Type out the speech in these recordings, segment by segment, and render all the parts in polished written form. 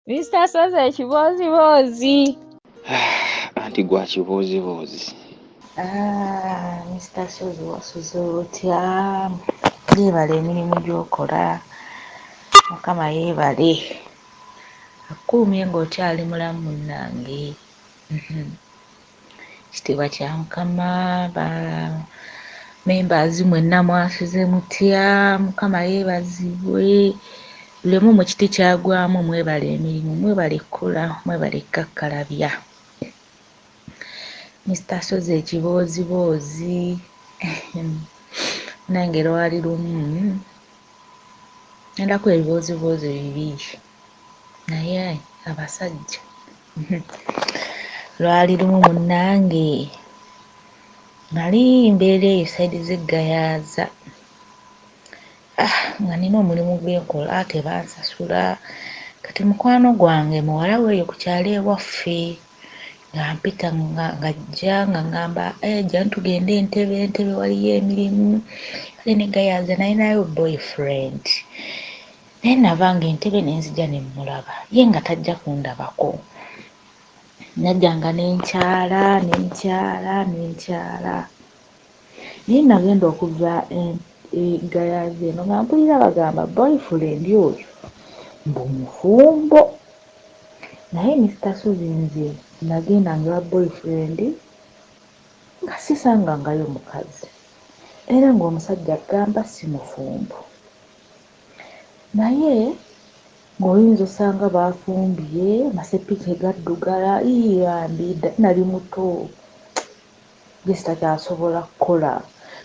Mister Ssozi ekibooziboozi. Anti gwa kibooziboozi. Ah, Mister Ssozi wasuze otya? Yeebale emirimu gy'okola. Mukama yeebale. Akukuumye ng'okyali mulamu munnange. Kitiibwa kya Mukama ba members mwenna mwasuze mutya? Mukama yeebazibwe. Buli omu mu kiti ky'agwamu mwebale emirimu, mwebale kkola, mwebale kkakkalabya. Mister Ssozi ekibooziboozi nange lwali lumu ngendako ebibooziboozi bibiri naye abasajja lwali lumu munnange nali mbeera eyo sayidi z'e Gayaza ah nga nina omulimu gwe nkola tebansasula kati mukwano gwange muwala we eyo ku kyalo ewaffe ng'ampita ng'ajja nga ŋŋamba eh jjangu tugende Entebbe, Entebbe waliyo emirimu kale ne Gayaza nalinayo boyfriend naye navanga Entebbe ne nzija ne mmulaba ye nga tajja kundabako. Najjanga ne nkyala ne nkyala ne nkyala naye nagenda okuva e Gayaza eno nga mpulira bagamba boyfriend oyo mbu mufumbo naye Mister Ssozi nze nagendanga ewa boyfriend nga sisangangayo mukazi era ng'omusajja agamba si mufumbo naye ng'oyinza osanga baafumbye amaseppiki gaddugala ii bambi nali muto ye sitakyasobola kukola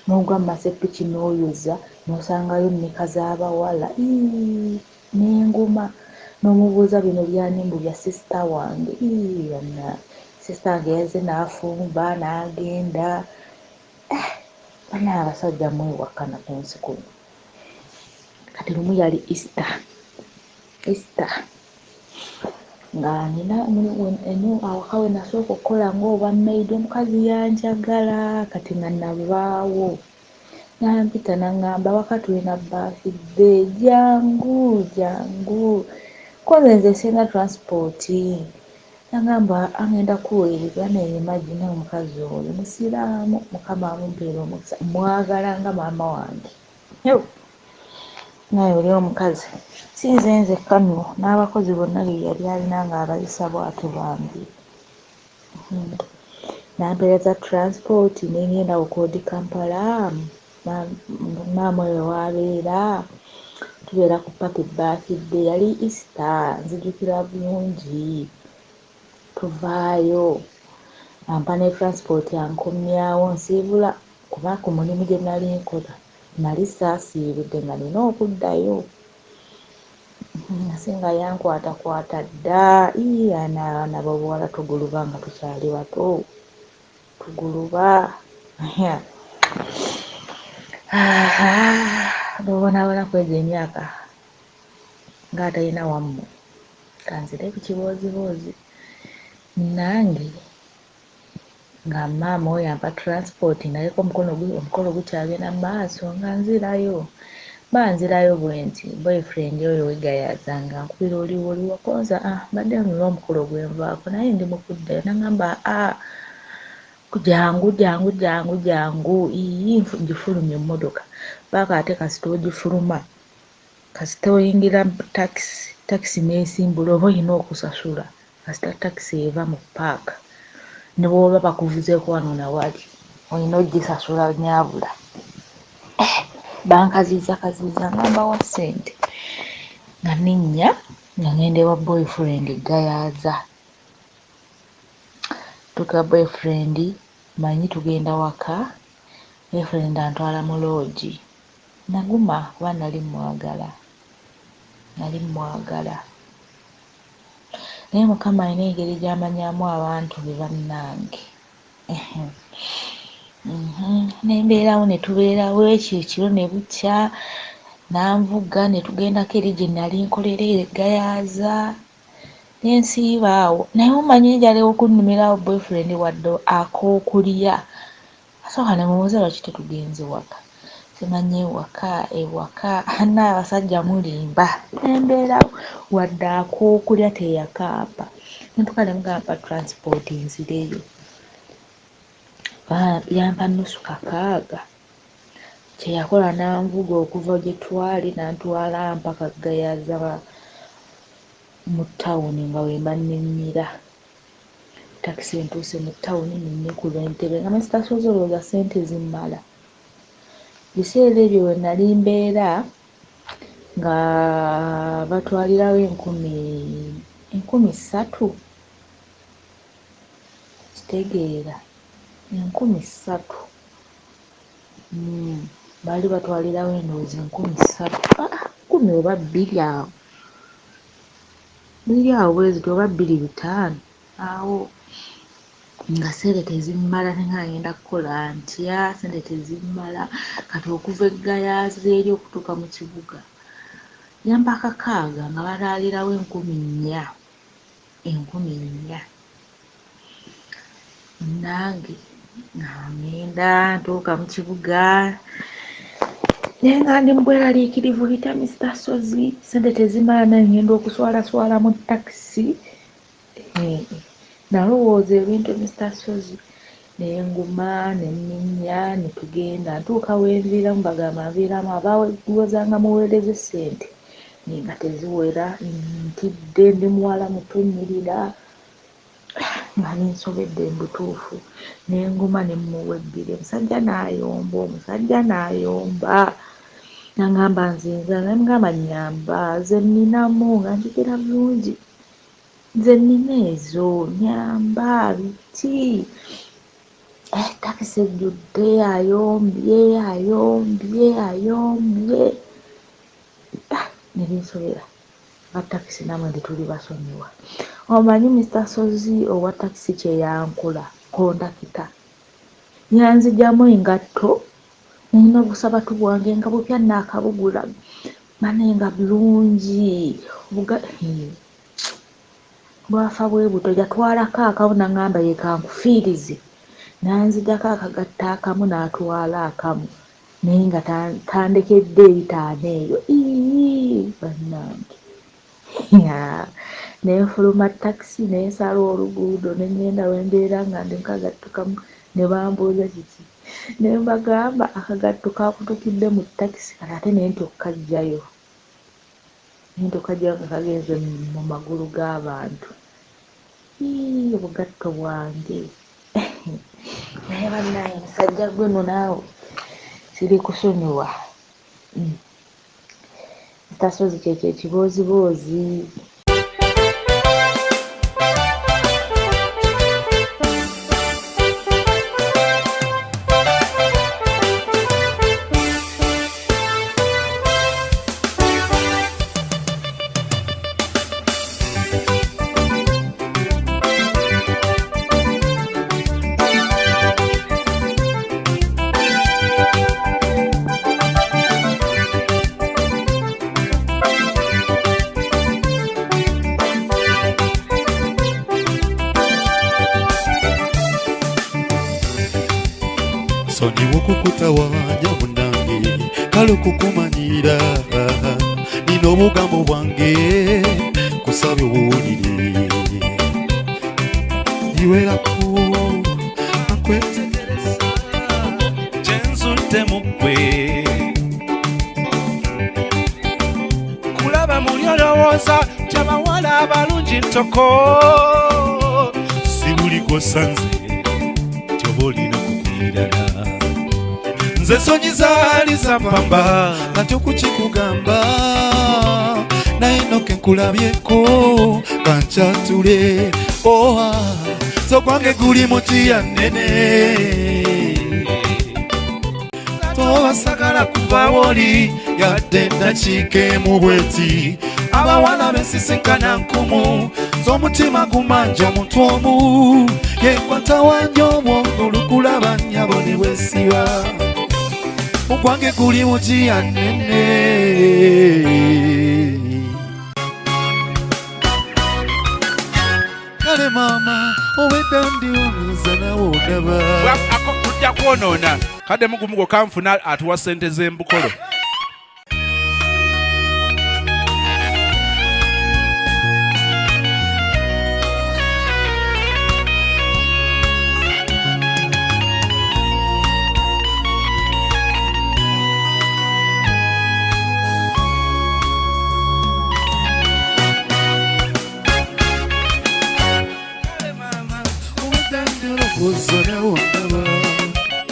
n'ogwa mu maseppiki n'oyoza n'osangayo nnika z'abawala ii n'engoma n'omubuuza bino by'ani mbu bya sisita wange ii bannange sisita wange yazze n'afumba n'agenda eh bannange abasajja mwewakana ku nsi kuno. Kati lumu yali Easter, Easter nga nina eno awaka we nasooka okukola ng'obwa maid omukazi yanjagala kati nga navaawo n'ampita n'aŋŋamba awaka tulina birthday jjangu jjangu ko nze nze sirina transport n'aŋŋamba aŋŋenda kuweereza naye imagine omukazi oyo musiraamu Mukama amumpeere omukisa mwagala nga maama wange. Naye oli omukazi si nze nzekka nno n'abakozi bonna be yali alina ng'abayisa bw'atyo bambi. N'ampeereza transport ne ŋŋenda ku Old Kampala maama oyo w'abeera tubeera ku party birthday yali Easter nzijukira bulungi. Tuvaayo ampa ne transport ankomyawo nsiibula kuba ku mulimu gye nali nkola nali saasiibudde nga nina okuddayo. Ate nga yankwatakwata dda ii abaana ab'obuwala tuguluba nga tukyali bato tuguluba n'obonaabona kw'egyo emyaka ng'atalina wammwe. Kanzire ku kibooziboozi nange nga maama oyo ampa transport naleka omukono omukolo gukyagenda mu maaso nga nzirayo. Mba nzirayo bwe nti boyfriend oyo ow'e Gayaza ng'ankubira oliwa oliwa ko nze ah mbadde nnina omukolo gwe nvaako naye ndi mu kuddayo n'aŋŋamba ah jangu jangu jangu jangu ii ngifulumye emmotoka ppaaka ate kasita ogifuluma kasita oyingira takisi takisi n'esimbula oba olina okusasula kasita takisi eva mu ppaaka ne bw'oba bakuvuzeeko wano na wali olina ogisasula nnyabula. Eh bankazizzakazizza nga mbawa ssente nga nninnya nga ŋŋenda ewa boyfriend e Gayaza. Ntuuka ewa boyfriend mmanyi tugenda waka, boyfriend antwala mu loogi. Naguma kuba nali mmwagala, nali mmwagala. Naye Mukama alina engeri gy'amanyaamu abantu be bannange. Ne mbeerawo ne tubeerawo ekyo ekiro ne bukya n'anvuga ne tugendako eri gye nali nkolera e Gayaza ne nsiiba awo naye omanyi enjala okunnumira awo boyfriend wadde ak'okulya. Nasooka ne mubuuza lwaki tetugenze waka. Simanyi ewaka ewaka naye abasajja mulimba embeera wadde ak'okulya teyakampa nentuuka ne mugamba mpa transport nzireyo yampa nnusu kakaaga kye yakola n'anvuga okuva gye twali n'antwala mpaka Gayaza mu ttawuni nga we mba nninnyira takisi entuuse mu ttawuni nninnye ku lw'Entebbe nga Mister Ssozi olowooza ssente zimmala. Biseera ebyo we nali mbeera nga batwalirawo 3000 kitegeera 3000 baali batwalirawo endowooza 3000 kumi oba bbiri awo biri awo bwe zityo oba bbiri bitaano awo nga ssente tezimmala ne nga ngenda kukola ntya ssente tezimmala kati okuva e Gayaza eri okutuuka mu kibuga yampa kakaaga nga balaalirawo 4000 4000 nange nga ngenda ntuuka mu kibuga naye nga ndi mu bweraliikirivu bitya Mister Ssozi ssente tezimala naye ngenda okuswalaswala mu takisi nalowooza ebintu Mister Ssozi ne nguma ne nninnya ne tugenda ntuuka we nviiramu bagamba nviiramu abaawozanga muweereze ssente naye nga teziwera ntidde ndi muwala muto nnyirira nga binsobedde mu butuufu ne nguma ne mmuwa ebbiri omusajja n'ayomba omusajja n'ayomba n'angamba nze nze ne mugamba nnyamba nze nninamu nga njogera bulungi nze nnina ezo nnyamba biki takisi ejjudde ayombye ayombye ayombye ne binsobera aba takisi nammwe tetuli basonyiwa. Omanyi Mister Ssozi owa takisi kye yankola kondakita yanzigyamu engatto nalina obusabatu bwange nga bupya naakabugula bane nga bulungi bwafa bwe butyo yatwalako akamu n'aŋŋamba ye kankufiirize n'anzigyako akagatto akamu n'atwala akamu naye nga tandekedde ebitaano eyo ii bannange ne nfuluma takisi ne nsala oluguudo ne ŋŋenda we mbeera nga ndi mu kagatto kamu ne bambuuza kiki ne mbagamba akagatto kaakutukidde mu takisi kati ate ne ntya okkaggyayo ne ntya okkaggyayo nga kagenze mu magulu g'abantu ii obugatto bwange naye bannange musajja gwe nno naawe sirikusonyiwa. Mister Ssozi kyekyo ekibooziboozi. Sonyiwa okukutawanya munnange kale okukumanyira nina obugambo bwange kusabye owulire iwerako akwetegereza kyenzudde mu ggwe kulaba muli olowooza kyabawala abalungi ntoko si buli gwosanze tyoba olina kukwirana nze ensonyi zaali zampamba kati okukikugamba naye nno ke nkulabyeko kankyatule oha so gwange guli mutiya nnene tobasagala kuva woli yadde eddakiika emu bweti abawala bensisinkana nkumu z'omutima gumanja omuntu omu yekwata wanja obwongo olukulaba nnyabo ne bwesiba ogwange guli mutiya nnene. Kale maama obwedda ndiwumiza nawe ondaba. Tujja kwonoona kadde mugumu gwo kanfuna atuwa ssente z'embukolo.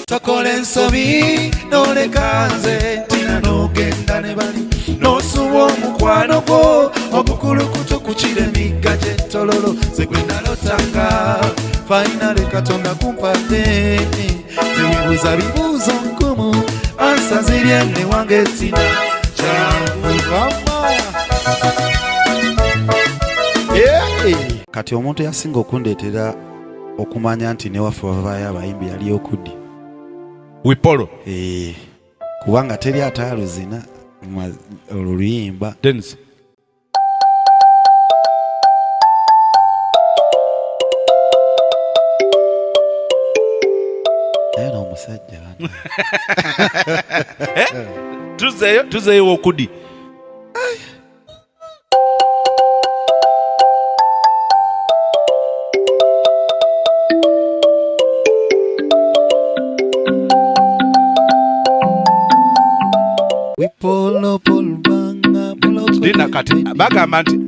Tokola ensobi n'oleka nze ntina n'ogenda ne bali n'osuba omukwano gwo ogukulukuto kukira emigga gy'ettololo ze gwe nalotanga fainale Katonda kumpadde teweebuuza bibuuzo nkumu ansa ziri ene wange tina kyangu. Kati omuntu yasinga okundeetera okumanya nti newaffe wavaayo abayimbi yali Okudi Wipolo. Kubanga teri ataaluzina olwo luyimba. Dennis. Naye n'omusajja bana. Tuzeeyo Okudi. Dina kati bagamba nti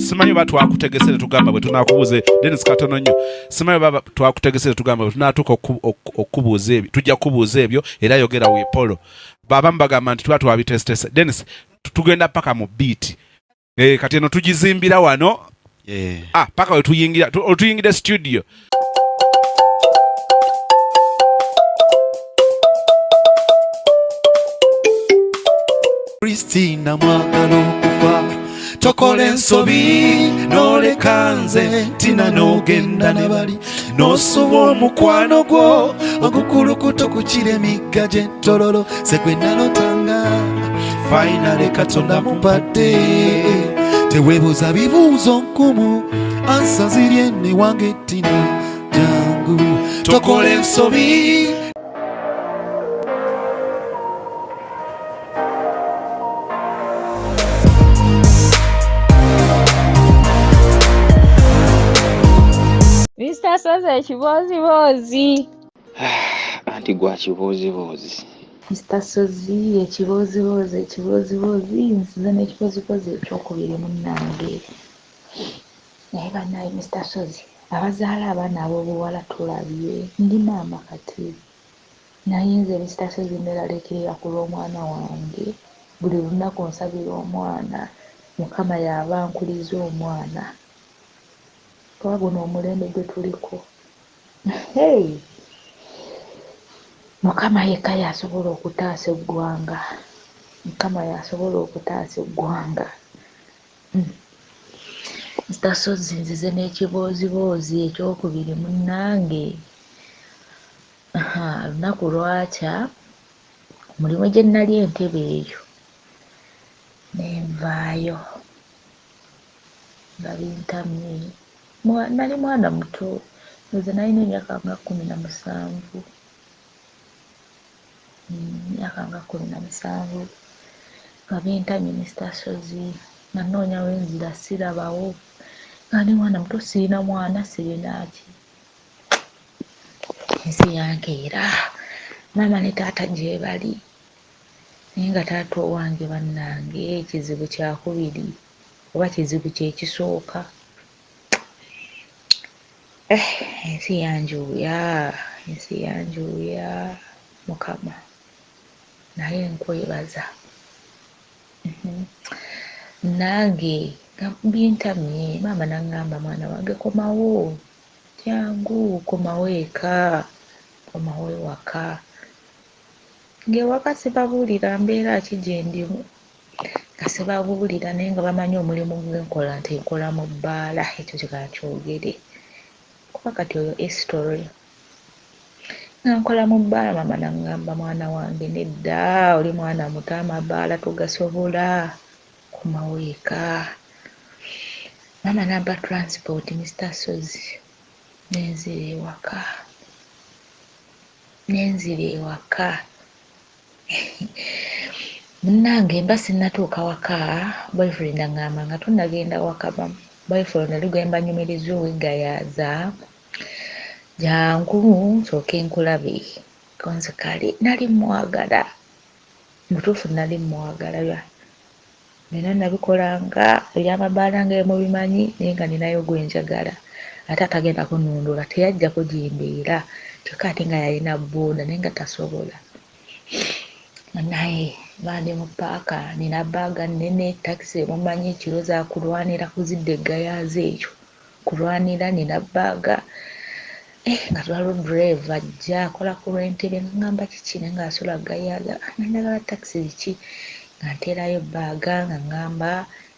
simanyi oba twakutegese ne tugamba bwe tunaakubuuza Dennis katono nnyo simanyi oba twakutegese ne tugamba bwe tunaatuuka okukubuuza ebyo tujja kukubuuza ebyo era yogera Wipolo. Abamu bagamba nti tuba twabitesitese. Dennis tugenda paka mu beat. Kati eno tugizimbira wano. Paka we tuyingira otuyingira studio. Christina mwagala okufa tokola ensobi n'oleka nze ntina n'ogenda ne bali n'osuba omukwano gwo ogukulukuto kukira emigga gy'ettololo ze gwe nalotanga fainale Katonda mumpadde teweebuuza bibuuzo nkumu ansa ziri ene wange tina jangu tokola ensobi. Mr. Sozi ekibooziboozi. Anti gwa kibooziboozi. Mr. Sozi ekibooziboozi ekibooziboozi nzize n'ekibooziboozi ekyokubiri munnange. Naye bannaye Mr. Sozi abazaala abaana ab'obuwala tulabye ndi maama kati. Naye nze Mr. Sozi neeraliikirira ku lw'omwana wange. Buli lunaku nsabira omwana Mukama y'aba ankuliza omwana. Kuba guno omulembe gwe tuliko. Hey! Mukama yekka y'asobola okutaasa eggwanga. Mukama y'asobola okutaasa eggwanga. Mr. Sozi nzize n'ekibooziboozi ekyokubiri munnange. Lunaku lwakya mulimu gye nali entebe eyo ne nvaayo nga bintamye. Nali mwana muto nze nalina emyaka nga 17. Emyaka nga 17 nga bintamye Mr. Sozi nga nnoonya wenzira sirabawo nga ndi mwana muto sirina mwana sirina ki. Ensi yankeera maama ne taata gye bali naye nga taata owange bannange ekizibu kyakubiri oba kizibu kye kisooka. Ensi yanjuuya ensi yanjuuya Mukama naye nkwebaza. Nange nga bintamye maama n'aŋŋamba mwana wange komawo jangu komawo eka komawo ewaka. Ng'ewaka sibabuulira mbeera ki gye ndimu nga sibabuulira naye nga bamanyi omulimu gwe nkola nti nkola mu bbaala ekyo kika nkyogere kuba kati oyo history. Nga nkola mu bbaala maama n'aŋŋamba mwana wange nedda oli mwana muto amabaala togasobola komawo eka. Maama n'ampa transport Mister Ssozi ne nzira ewaka. Ne nzira ewaka. Munnange mba sinnatuuka waka, boyfriend aŋŋamba nga tonnagenda waka boyfriend oli gwe mba nyumirizza ow'e Gayaza, jangu nsooke nkulabe. Ko nze kale nali mmwagala, mu butuufu nali mmwagala byonna nabikolanga eby'amabaala nga bwe mubimanyi naye nga ninayo gwe njagala ate atagenda kunnundula teyajjako gye mbeera kyokka ate nga yalina bbooda naye nga tasobola. Naye mba ndi mu ppaaka nina bbaaga nnene takisi mumanyi ekiro zakulwanira kuzidda e Gayaza eyo kulwanira nina bbaaga eh, nga waliwo ddereeva ajja akola ku lw'e Ntebe nga ŋŋamba kiki naye ng'asula Gayaza ah, nga njagala takisi biki nga nteerayo bbaaga nga ŋŋamba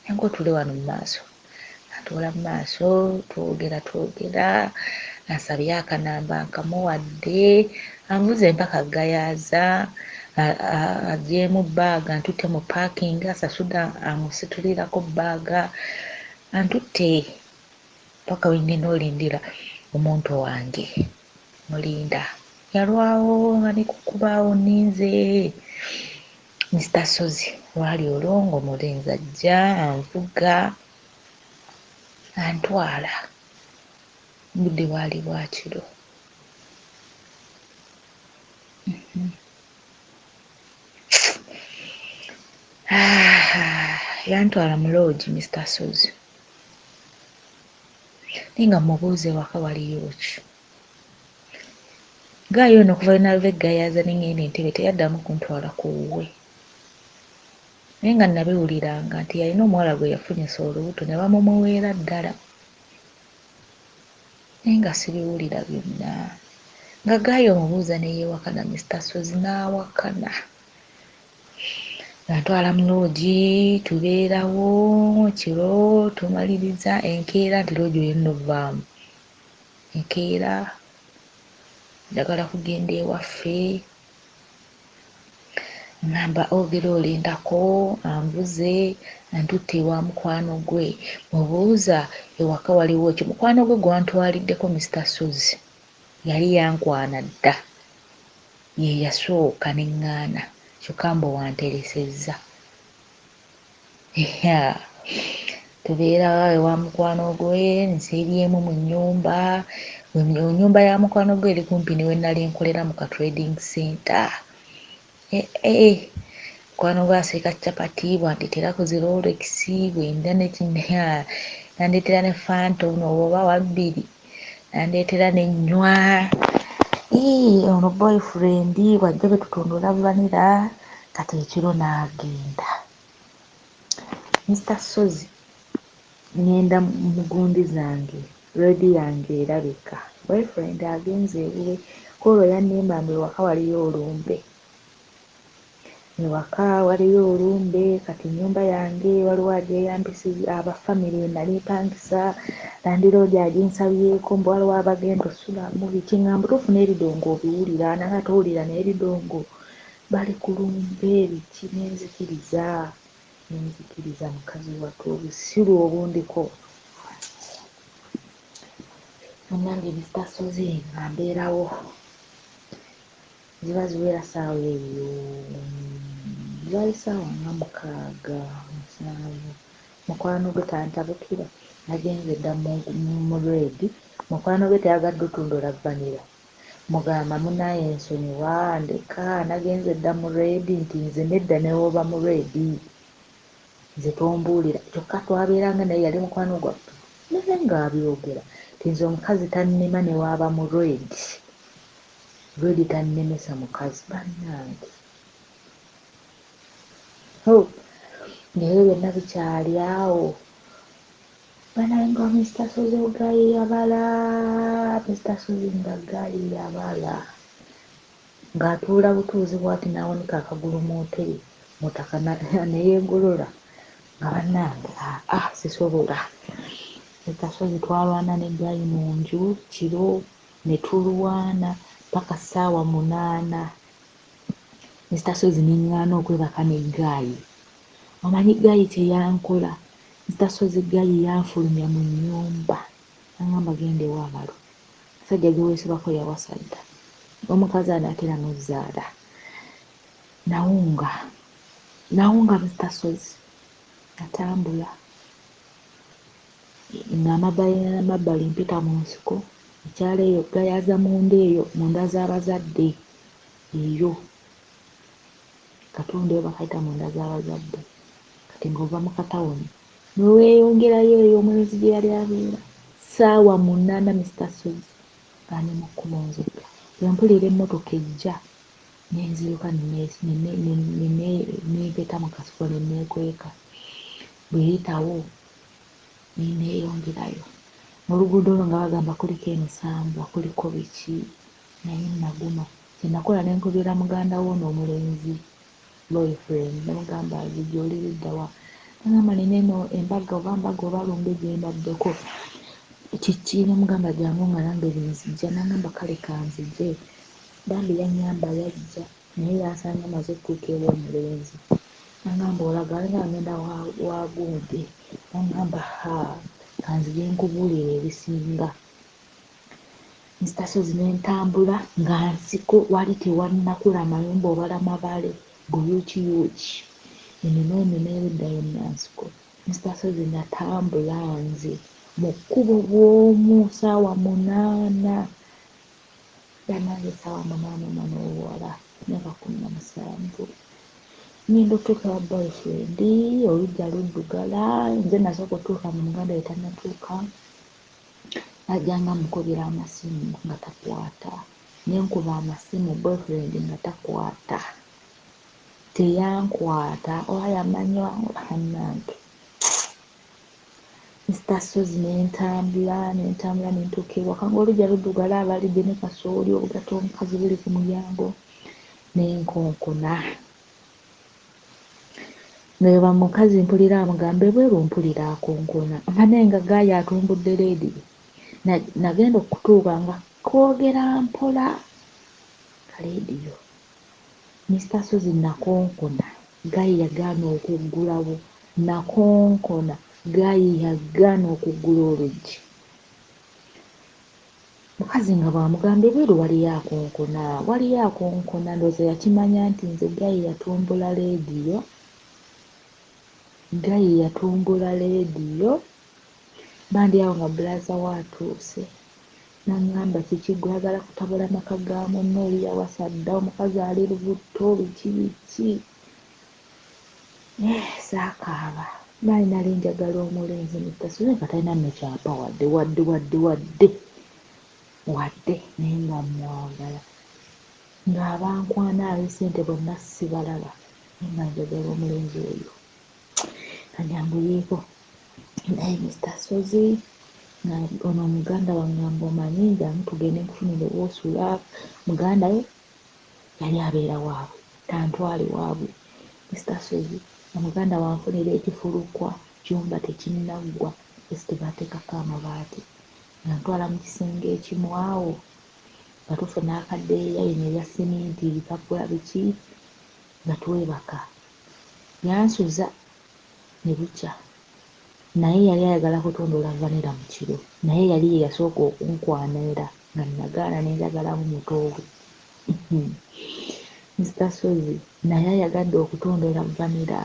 jangu otuule wano mu maaso. Atuula mu maaso twogera twogera ansabye akanamba nkamuwadde anvuze mpaka Gayaza agyemu bbaaga antutte mu paakingi asasudde amusitulirako bbaaga antutte paka we nnina olindira omuntu wange mulinda yalwawo nga ndi ku kkubo awo nninze Mister Ssozi lwali olwo ng'omulenzi ajja anvuga antwala obudde bwali bwa kiro. Yantwala mu loogi Mister Ssozi naye nga mmubuuza ewaka waliyo ki? Ggaayi ono okuva lwe nava e Gayaza ne ngenda e Ntebe teyaddamu kuntwala ku wuwe. Naye nga nabiwuliranga nti yalina omuwala gwe yafunyisa olubuto ne bamumuweera ddala. Naye nga sibiwulira byonna. Nga ggaayi omubuuza ne yeewakana Mister Ssozi n'awakana. Ng'antwala mu loogi tubeerawo kiro tumaliriza enkeera nti loogi olina ovvaamu. Enkeera njagala kugenda ewaffe ŋŋamba ogera olindako anvuze antutte ewa mukwano gwe mubuuza ewaka waliwo ki mukwano gwe gwantwaliddeko Mister Ssozi yali yankwana dda ye yasooka ne ŋŋaana kyokka mbu wanteresezza. Tubeera ewa mukwano gwe nsiibyemu mu nnyumba ennyumba ya mukwano gwe eri kumpi ne we nali nkolera mu ka trading center. Eh, eh, mukwano gwe asiika capati bw'andeetera ku zi Rolex bwendya ne n'andeetera ne Fanta ono oba wabbiri n'andeetera ne nnywa. Ii ono boyfriend bw'ajja bwe tutundula vanilla kati ekiro n'agenda. Mister Ssozi ŋŋenda mu gundi zange road yange erabika boyfriend agenze ewuwe kw'olwo yannimba mbu ewaka waliyo olumbe. Ewaka waliyo olumbe kati ennyumba yange waliwo agyeyambisizza aba famire we nali mpangisa landiroodi aginsabyeko mbu waliwo abagenda osulamu biki nga mbutuufu n'ebidongo obiwulira naye ate owulira n'ebidongo bali ku lumbe biki ne nzikiriza ne nzikiriza mukazi wattu obusiru obundiko. Munnange Mister Ssozi nga mbeerawo ziba ziwera ssaawa eyo zaali ssaawa nga mukaaga musanvu mukwano gwe tantabukira nagenze dda mu red mukwano gwe tayagadde tundula vanilla mugamba munaye nsonyiwa ndeka nagenze dda mu red nti nze nedda newooba mu red nze tombuulira kyokka twabeeranga naye yali mukwano gwaffe naye ng'abyogera nti nze omukazi tannema newaaba mu red red tannemesa mukazi bannange ho naye byonna bikyali awo banaye nga Mister Ssozi ogayi yabala Mister Ssozi nga gayi yabala ng'atuula butuuzi bw'ati n'awanika akagulu mu ntebe mu ttaka ne yeegolola nga bannange aa sisobola. Mister Ssozi twalwana ne gayi mu nju kiro ne tulwana ppaka ssaawa munaana. Mister Ssozi ne ŋŋaana okwebaka ne gayi. Omanyi gayi kye yankola? Mister Ssozi guy yanfulumya mu nnyumba nangamba genda ewa balo. Omusajja gwe weesibako yawasa dda. Omukazi anaatera n'ozzaala. Nawunga. Nawunga Mister Ssozi. Natambula. Nga amabbali n'amabbali mpita mu nsiko. Ekyalo eyo Gayaza munda eyo munda z'abazadde eyo. Katundu eyo bakayita munda z'abazadde. Kati ng'ova mu katawuni ne weeyongerayo eyo omulenzi gye yali abeera. Ssaawa munaana Mister Ssozi nga ndi mu kkubo nzekka. Bwe mpulira emmotoka ejja ne nziruka ne mpeta mu kasiko ne neekweka. Bw'eyitawo ne neeyongerayo. Oluguudo olwo nga bagamba kuliko emisambwa, kuliko biki naye naguma. Kye nakola ne nkubira muganda w'ono omulenzi boyfriend ne mugamba nzija oli ludda wa? Nangamba nina eno embaga oba mbaga oba lumbe gye mbaddeko kiki ne mugamba jangu nga nange nzija nangamba kale kanzije. Bambi yannyamba yajja naye yansanga maze okutuuka ew'omulenzi. Nangamba olaga wa? Nangamba ngenda wa gundi. Nangamba haa kanzije nkubuulire ebisinga. Mister Ssozi ne ntambula nga nsiko wali tewannakula mayumba obala mabale buyuukiyuuki eno n'eno n'erudda yonna nsiko. Mister Ssozi natambula nze mu kkubo bw'omu ssaawa munaana bannange ssaawa munaana omwana ow'obuwala myaka 17 ngenda otuuka ewa boyfriend oluggya luddugala nze nasooka otuuka nga muganda we tannatuuka. Najja nga mmukubira amasimu nga takwata, ne nkuba amasimu boyfriend nga takwata, teyankwata oba yamanya bannange. Mister Ssozi ne ntambula ne ntambula ne ntuuka ewaka ng'oluggya luddugala abalidde ne kasooli obugatto omukazi buli ku mulyango ne nkonkona. Nga mukazi mpulira amugamba ebweru mpulira akonkona banaye nga guy atumbudde leediyo. Nagenda okutuuka nga koogera mpola kaleediyo. Mister Ssozi nakonkona guy yagaana okuggulawo, nakonkona guy yagaana okuggula oluggi. Mukazi nga bw'amugamba ebweru waliyo akonkona, waliyo akonkona ndowooza yakimanya nti nze guy yatumbula leediyo, guy yatumbula leediyo. Mba ndi awo nga bbulaaza we atuuse n'aŋŋamba kiki ggwe oyagala kutabula maka ga munno oli yawasa dda omukazi ali lubuto biki biki. Eh saakaaba bambi nali njagala omulenzi Mister Ssozi nga talina nno ky'ampa wadde wadde wadde wadde wadde naye nga mmwagala. Ng'abankwana ab'essente bonna sibalaba naye nga njagala omulenzi oyo. Kanyanguyeeko naye Mister Ssozi nga ono muganda wange ngamba omanyi jangu tugende nkufunire w'osula muganda we yali abeera waabwe tantwale waabwe. Mister Ssozi nga muganda we anfunira ekifulukwa kiyumba tekinnaggwa just baateekako amabaati ng'antwala mu kisenge ekimu awo nga tufuna akadeeya bino ebya seminti ebipapula biki nga twebaka. Yansuza ne bukya naye yali ayagala kutondoola vanilla mu kiro naye yali ye yasooka okunkwana era nga nagaana ne njagalamu muto we. Mister Ssozi naye ayagadde okutondoola vanilla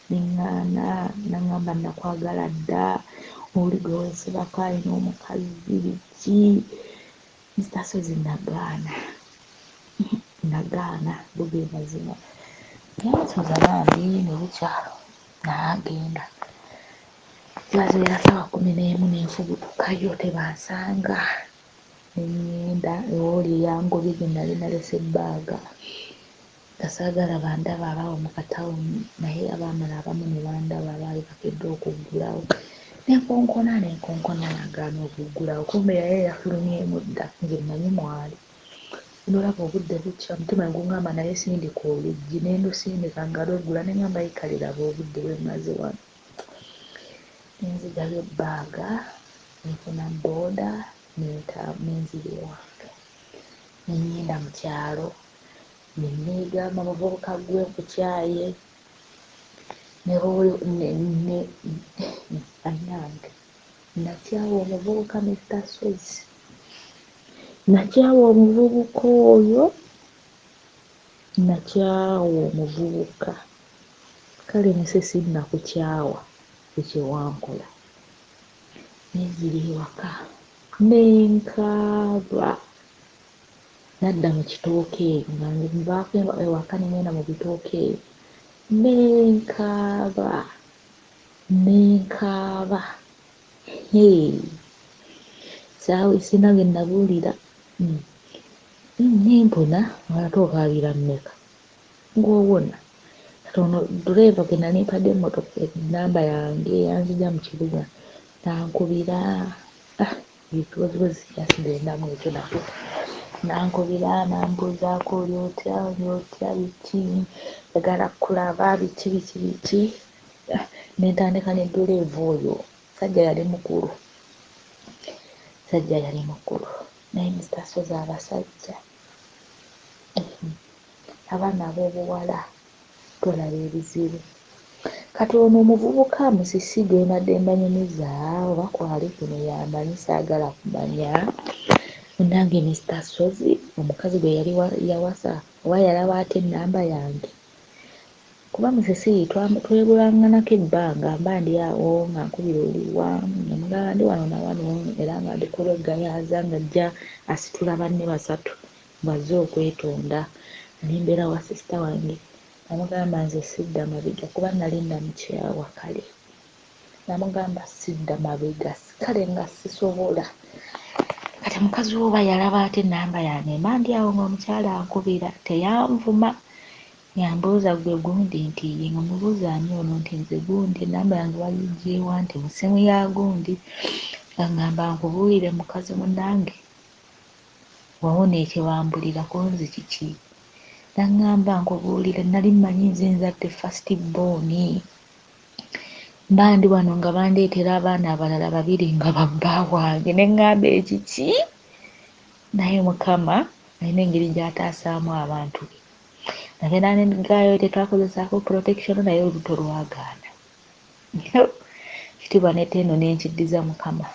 ne ŋŋaana n'aŋŋamba nakwagala dda oli gwe weesibako alina omukazi biki. Mister Ssozi nagaana nagaana go ge mazima. Yansuza bambi ne bukya n'agenda. Zaazibira ssaawa 11 ne nfubutukayo tebansanga ne ŋŋenda ew'oli eyangobye gye nali nalese bbaaga nga saagala bandaba abaawo mu katawuni naye abaamala abamu ne bandaba abaali bakedde okuggulawo. Ne nkonkona ne nkonkona n'agaana okuggulawo kumbe yali yafulumyemu dda nze mmanyi mwali. Nolaba obudde bukya omutima ne guŋŋamba naye sindika oluggi ne ndusindika nga lweggula ne ŋŋamba ye kale laba obudde bwe mmaze wano. Ne nziggyayo ebbaaga ne nfuna bbooda ne nzira ewange. Ne ŋŋenda mu kyalo ne neegamba muvubuka ggwe nkukyaye. Ne bw'oli ne ne bannange nakyawa omuvubuka Mister Ssozi, nakyawa omuvubuka oyo, nakyawa omuvubuka. Kale nsi sinnakukyawa ggwe kye wankola. Ne nzira ewaka ne nkaaba. Nadda mu kitooke eyo nga nvaako ewaka ne ngenda mu bitooke eyo ne nkaaba, ne nkaaba. Hee, sirina gwe nabuulira. Ne mpona ate okaabira mmeka? Ng'owona. Kati ono ddereeva gwe nali mpadde emmotoka ennamba yange yanzigya mu kibuga n'ankubira ah ekibozibozi sikyasigendamu ekyo nakyo. N'ankubira n'ambuuzaako oli otya oli otya biki njagala kukulaba biki biki biki ah ne ntandika ne ddereeva oyo. Omusajja yali mukulu, omusajja yali mukulu naye Mister Ssozi abasajja Abaana ab'obuwala tulaba ebizibu. Kati ono omuvubuka musisi gwe mbadde mbanyumiza oba kwali kuno y'amanyi saagala kumanya. Munnange Mister Ssozi omukazi gwe yali yawasa oba yalaba atya ennamba yange? Kuba Musisi twebulanganako ebbanga mba ndi awo nga nkubira oli wa ne mugamba ndi wano na wano era nga ndi ku lw'e Gayaza ng'ajja asitula banne basatu. mbu azze okwetonda. Nali mbeera wa sister wange namugamba nze sidda mabega kuba nali namukyawa kale namugamba sidda mabega kale nga sisobola. Kati mukazi we oba yalaba atya enamba yange mba ndi awo nga omukyala ankubira teyanvuma yambuuza gwe gundi nti ye nga mubuuza ani ono nti nze gundi enamba yange wagigyewa nti mu ssimu ya gundi ngangamba nkubuulire mukazi munange Wawona ekibambulira ku nze kiki? Nangamba nkubuulire nali mmanyi nze nzadde first born. Mba ndi wano nga bandeetera abaana abalala babiri nga ba bba wange ne ngamba ekiki? Naye Mukama alina engeri gy'ataasaamu abantu be. Nagenda ne ggaayo tetwakozesaako protection naye olubuto lwagaana. Ekitiibwa n'ettendo ne nkiddiza Mukama.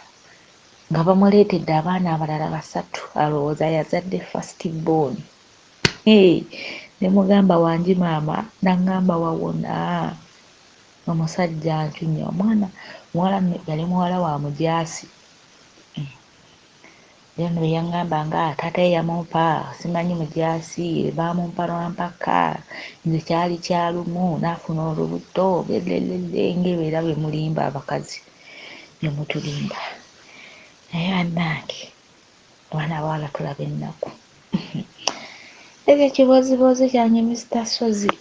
Nga bamuleetedde abaana abalala basatu alowooza yazadde first born. Hee, ne mugamba wangi maama n'aŋŋamba wawona. Omusajja ancunya omwana muwala yali muwala wa mujaasi. Era no bye yaŋŋamba nga taata ye yamumpa simanyi mujaasi baamumpa lwa mpaka nze kyali kya lumu n'afuna olubuto lelelele ng'ebyo era bye mulimba abakazi bye mutulimba. Naye bannange abaana abawala tulaba ennaku. Ekyo ekibooziboozi kyange Mister Ssozi.